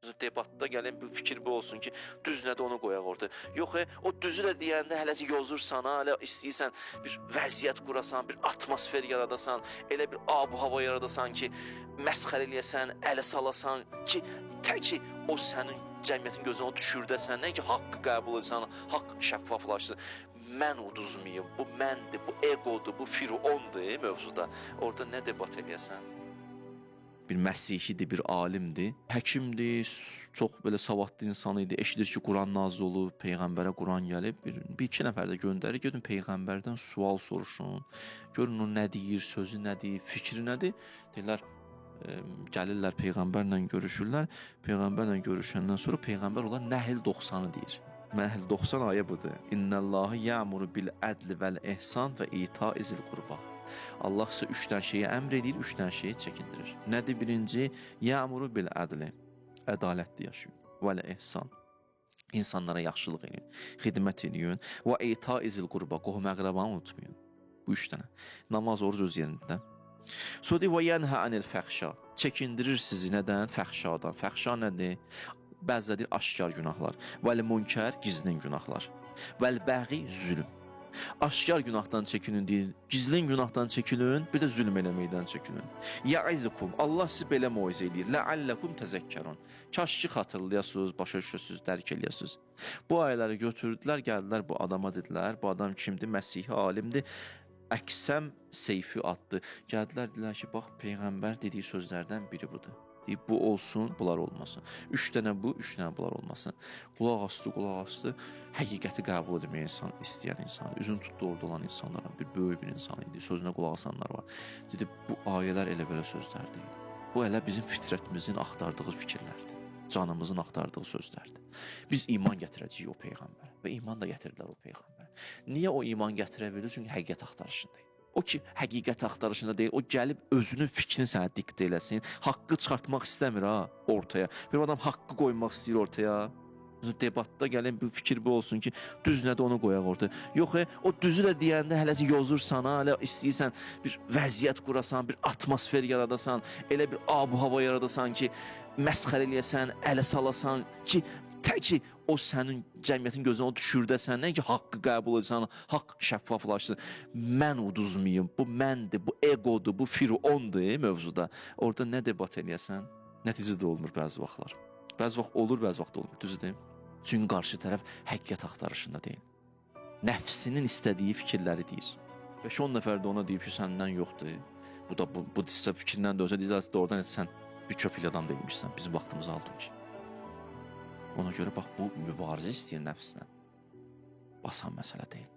Debatda gəlin bu fikir bu olsun ki, düz nədir onu qoyaq ortaya. Yox, o düzü də deyəndə hələsi yozursan, ha, hələ istəyirsən bir vəziyyət qurasan, bir atmosfer yaradasan, elə bir ab-hava yaradasan ki, məsxərə eləyəsən, ələ salasan ki, tək ki o sənin cəmiyyətin gözünə o düşürdəsən, nə ki haqqı qəbul etsən, haqq şəffaflaşsın. Mən uduzmayım, bu məndir, bu egodur, bu firondur mövzuda. Orada nə debat eləyəsən? Bir məsihidir, bir alimdir, həkimdir, çox belə savadlı insan idi. Eşidir ki, Quran nazil olub, peyğəmbərə Quran gəlib. Bir iki nəfər də göndərir, gedin peyğəmbərdən sual soruşun. Görün o nə deyir, sözü nədir, fikri nədir? Deyirlər, gəlirlər peyğəmbərlə görüşürlər. Peyğəmbərlə görüşəndən sonra peyğəmbər onlara Nəhl 90-ı deyir. Nəhl 90 ayə budur. İnnəllahı ya'muru bil ədli vəl ehsan və ita'i zil qurba. Allah sizə 3 dənə şeyi əmr eləyir, 3 dənə şeyi çəkindirir. Nədir birinci? Ya'muru bil ədli. Ədalətli yaşayın. Vəl ehsan. İnsanlara yaxşılıq eləyin, xidmət eləyin. Və ita'i zil qurba. Qohum əqrabanı unutmayın. Bu 3 dənə. Namaz, oruc öz yerində. Sonra deyir, və yənhə anil fəhşa. Çəkindirir sizi nədən? Fəhşadan. Fəhşa nədir? Bəziləri deyir aşkar günahlar. Vəl münkər gizlin günahlar. Vəl bəği zülm. Aşkar günahdan çəkinin deyir, gizlin günahdan çəkinin, bir də zülm eləməkdən çəkinin. Ya'izukum, Allah sizi belə moizə eləyir. Ləalləkum təzəkkərun. Kaş ki xatırlayasınız, başa düşəsiniz, dərk eləyəsiniz. Bu ayələri götürdülər, gəldilər bu adama dedilər. Bu adam kimdir? Məsihi alimdir. Əksəm Seyfi adlı. Gəldilər dedilər ki, bax peyğəmbər dediyi sözlərdən biri budur. Deyib bu olsun, bunlar olmasın. 3 dənə bu, 3 dənə bunlar olmasın. Qulaq asdı, qulaq asdı. Həqiqəti qəbul etməyə insan istəyən insan, üzünü tutdu orada olan insanlara, bir böyük bir insan idi. Sözünə qulaq asanlar var. Dedi bu ayələr elə belə sözlər deyil. Bu elə bizim fitrətimizin axtardığı fikirlərdir. Canımızın axtardığı sözlərdir. Biz iman gətirəcəyik o peyğəmbərə və iman da gətirdilər o peyğəmbərə. Niyə o iman gətirə bildi? Çünki həqiqət axtarışında idi. O ki həqiqət axtarışında deyil, o gəlib özünün fikrini sənə diktə eləsin. Haqqı çıxartmaq istəmir ha ortaya. Bir adam haqqı qoymaq istəyir ortaya. Debatda gəlin bu fikir bu olsun ki, düz nədir onu qoyaq ortaya. Yox, o düzü də deyəndə hələsi yozursan, ha, hələ istəyirsən bir vəziyyət qurasan, bir atmosfer yaradasan, elə bir ab-hava yaradasan ki, məsxərə eləyəsən, ələ salasan ki, tək ki o sənin cəmiyyətin gözünə o düşürdəsən, nə ki haqqı qəbul etsən, haqq şəffaflaşsın. Mən uduzmayım, bu məndir, bu egodur, bu firondur mövzuda. Orada nə debat eləyəsən, nəticə də olmur bəzi vaxtlar. Bəzi vaxt olur, bəzi vaxt olmur, düzü deyim. Çünki qarşı tərəf həqiqət axtarışında deyil. Nəfsinin istədiyi fikirləri deyir. 5-10 nəfər də ona deyib ki, səndən yoxdur. Bu da bu fikrindən də olsa deyirlər, doğrudan sən bir köpük adam deyilmişsən, bizim vaxtımızı aldın ki. Ona görə bax bu mübarizə istəyir nəfslə. Basan məsələ deyil.